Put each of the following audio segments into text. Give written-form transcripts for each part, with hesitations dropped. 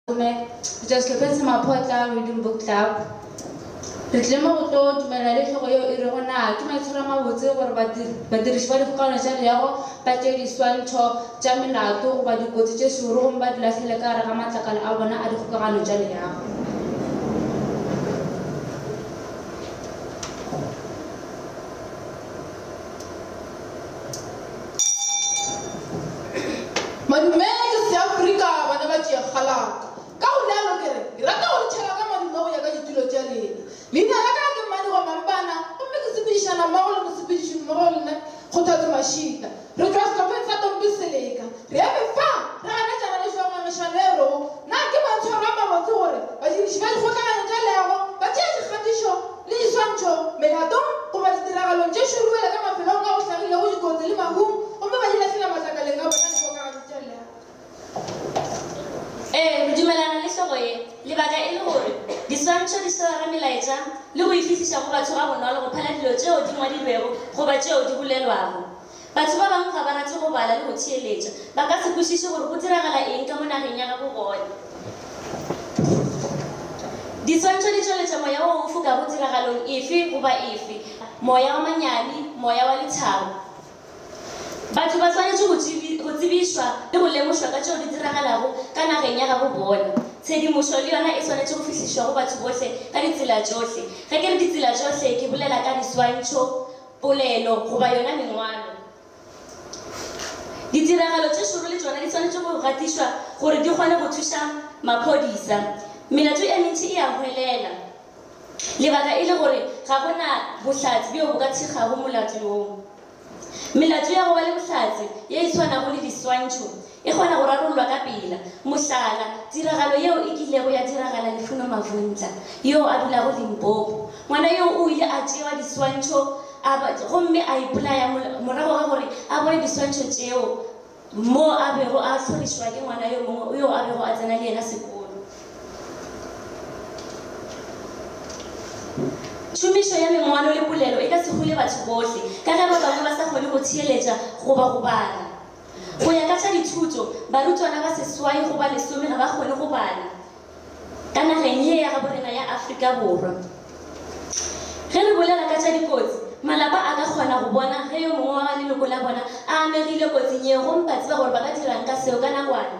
Gomme re tšwa sehlopheng sa Maphotla Reading Book Club. Re tlile mo go tlo dumelana le hlogo yeo e rego na ke maitshwaro a mabotse gore badiriši ba dikgokagano tša leago ba tšee diswantšho tša melato goba dikotsi tše šoro gomme ba di lahlele ka gare ga matlakala a bona a dikgokagano tša leago. Madume ke Seafrika bana ba tšea kgalaka. Ka go rialo ke re, ke rata go le tšhela ka madume go ya ka ditulo tša lena. Leina la ka ke Mmadiwa Mampana gomme ke sepedišana mmogo le mosepediši mmogo le nna Kgothatso Mashita. Re tšwa sehlopheng sa Tompi Seleka. Re eme fa re ganetšana le hlongwangišano e rego na ke maitshwaro a mabotse gore badiriši ba dikgokaganyo tša leago ba tšee dikgatišo le diswantšho melatong goba ditiragalong tše šoro bjalo ka mafelong a go hlagilego dikotsi le mahung gomme ba di lahlela matlakaleng a bona a dikgokaganyo tša leago. Ee, re dumelana le hlogo ye, lebaka e le gore diswantšho di swara melaetša le go e fihliša go batho gabonolo go phala dilo tšeo di ngwadilwego goba tšeo di bolelwago. Batho ba bangwe ga ba rate go bala le go theeletša. Ba ka se kwešiše gore go diragala eng ka mo nageng ya gabo bona. Diswantšho di tšweletša moya wo o fokago tiragalong efe goba efe, moya wa manyami, moya wa lethabo. Batho ba swanetše go go tsebišwa le go lemošwa ka tšeo di diragalago ka nageng ya gabo bona. Tshedimošo le yona e swanetše go fihlišwa go batho bohle ka ditsela tšohle. Ge ke re ditsela tšohle ke bolela ka diswantšho, polelo goba yona mengwalo. Ditiragalo tše šoro le tšona di swanetše go gatišwa gore di kgone go thuša maphodisa. Melato e mentši e a hwelela, lebaka e le gore ga go na bohlatse bjo bo ka thekgago molato woo. Melato ya go ba le bohlatse ye e swanago le diswantšho e kgona go rarollwa ka pela. Mohlala, tiragalo yeo e kilego ya diragala Lefuno Mavundla, yoo a dulago Limpopo. Ngwana yoo o ile a tšewa diswantšho a ba, gomme a ipolaya morago ga gore a bone diswantšho tšeo moo a bego a hlorišwa ke ngwana yo mongwe yoo a bego a tsena le yena sekolo. Tšhomišo ya mengwalo le polelo e ka se hole batho bohle, ka ge ba bangwe ba sa kgone go theeletša goba go bala. Go ya ka tša dithuto, barutwana ba seswai goba lesome ga ba kgone go bala ka nageng ye ya gaborena ya Afrika Borwa. Ge re bolela ka tša dikotsi, malapa a ka kgona go bona ge yo mongwe wa ba leloko la bona a amegile kotsing yeo gomme ba tseba gore ba ka dira'ng ka seo ka nakwana.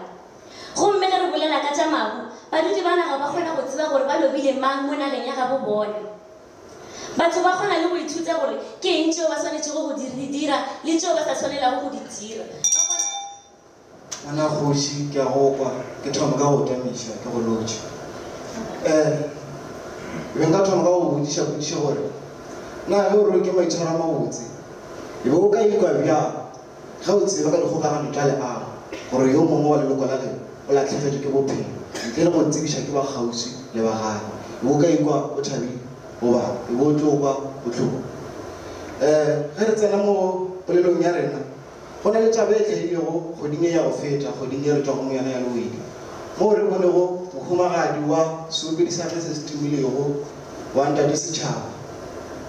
Gomme ge re bolela ka tša mahu, badudi ba naga ba kgona go tseba gore ba lobile mang mo nageng ya gabo bona. Batho ba kgona le go ithuta gore ke eng tšeo ba swanetšego go di dira le tšeo ba sa swanelago go di dira. Ba kgona. Ngwana kgoši, ke a go kwa. Ke thoma ka go tamiša, ke go lotšha. Um, be nka thoma ka go botšiša potšišo gore, na ge o re ke maitshwaro a mabotse, e be o ka ikwa bjang Ge o tseba ka dikgokagano tša leago gore yo mongwe wa leloko la geno o lahlegetšwe ke bophelo ntle le go tsebiša ke ba kgauswi le ba gae, e be o ka ikwa o thabile goba e be o tlo kwa bohloko? Ee, ge re tsena mo polelong ya rena, go na le taba e hlahilego kgweding ye ya go feta, kgweding ye re tšwago mo yona ya Lewedi, moo re bonego mohumagadi wa seopedi sa rena se se tumilego wa Ntate Setšhaba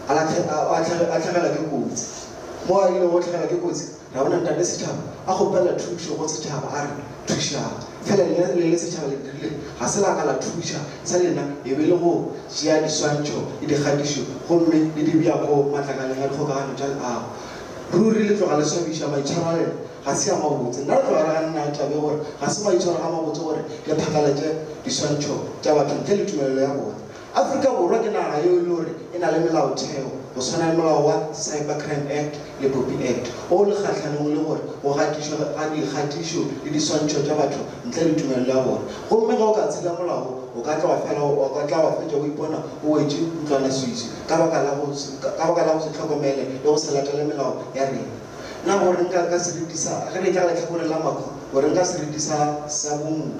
a hlagelwa ke kotsi. Mo a ilego go hlagelwa ke kotsi, ra bona Ntate Setšhaba a kgopela thušo go setšhaba a re, Thušang. Fela lena le le setšhaba le dirile, ga se la ka la thuša, sa lena e be le go tšea diswantšho le dikgatišo gomme le di bea ko matlakaleng a dikgokagano tša leago. Ruri le tloga le swabiša, maitshwaro a lena ga se a mabotse. Nna re tloga re ganana le taba ye gore ga se maitshwaro a mabotse gore le phatlalatše diswantšho tša batho ntle le tumelelo ya bona. Afrika Borwa ke naga yeo e le gore e na le melaotheo go swana le molao wa Cyber Crime Act le Popi Act o le kgahlanong le gore go gatišwe ga dikgatišo le diswantšho tša batho ntle le tumelelo ya bona. Gomme ge o ka tshela molao wo, o ka tla wa fela o ka tla wa fetša o ipona o wetše ntlwanaswiswi ka baka la go ka baka la go se hlokomele le go se latele melao ya rena. Na go reng ka ka seriti sa ge re etla ka lehlakoreng la Makhu, go reng ka seriti sa sa bomohu?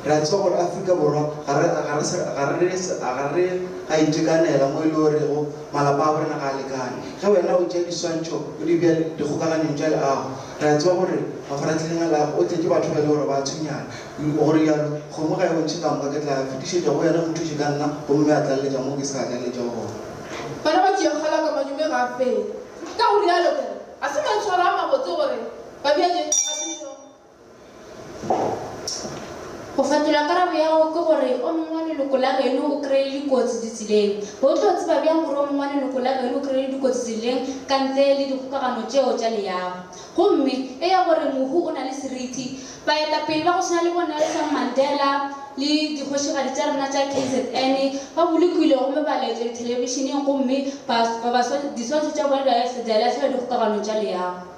Re a tseba gore Afrika Borwa ga re, ga re, ga re, ga re a itekanela mo e le gorego malapa a borena ga a lekane. Ge wena o tšea diswantšho o di bea dikgokaganyong tša leago, re a tseba gore mafaratlhahleng a leago o tletše batho ba e le gore ba a tshwenyana. Go rialo, kgomo ga e bontšhe ka moka, ke tla fetišetša go yena mothuši ka nna gomme a tlaleletša mo ke se ka tlaleletšago gona. Bana ba tšea kgala ka madume ga a fele. Ka go rialo ke re, ga se maitshwaro a mabotse gore ba bea dikgatišo. Go fetola karabo ya gago ke gore o mongwe wa leloko la geno o kry-ile dikotsi ditseleng. Bo tlo tseba bjang gore o mongwe wa leloko la geno o kry-ile dikotsi tseleng ka ntle le dikgokagano tšeo tša leago? Gomme e ya gore mohu o na le seriti, baetapele ba go swana le bo Nelson Mandela le dikgošigadi tša rena tša KZN ba bolokilwe gomme ba laetšwa dithelebišeneng gomme ba, ba, ba, diswantšho tša bona di a lahlelwa dikgokaganong tša leago.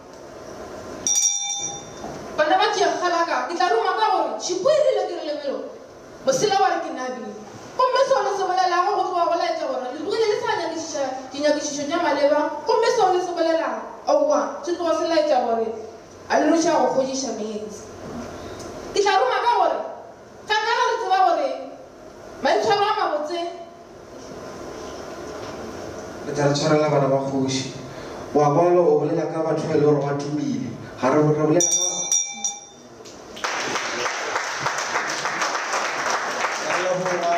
Bana ba tšea kgalaka, ke tla ruma ka gore tšhipo e rile ke re lebelo, mosela wa re ke nabile. Gomme seo le se bolelago go tloga go laetša gore le tlogile le sa nyakišiša dinyakišišo tša maleba, gomme seo le se bolelago, aowa, se tloga se laetša gore a le noša go kgodiša meetse. Ke tla ruma ka gore ga ka ge re tseba gore maitshwaro a mabotse Le tla re tshwarela bana ba kgoši. Wa kwala o bolela ka batho ba e le gore ba tumile. Ga re re bolela ka Re leboga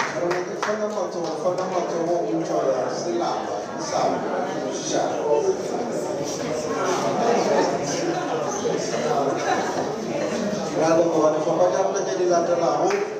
tshwarelo ke fana matsogo fana matsogo o tšwala selapa sa kwešiša. Re a leboga dihlopha tša rena tše di latelago.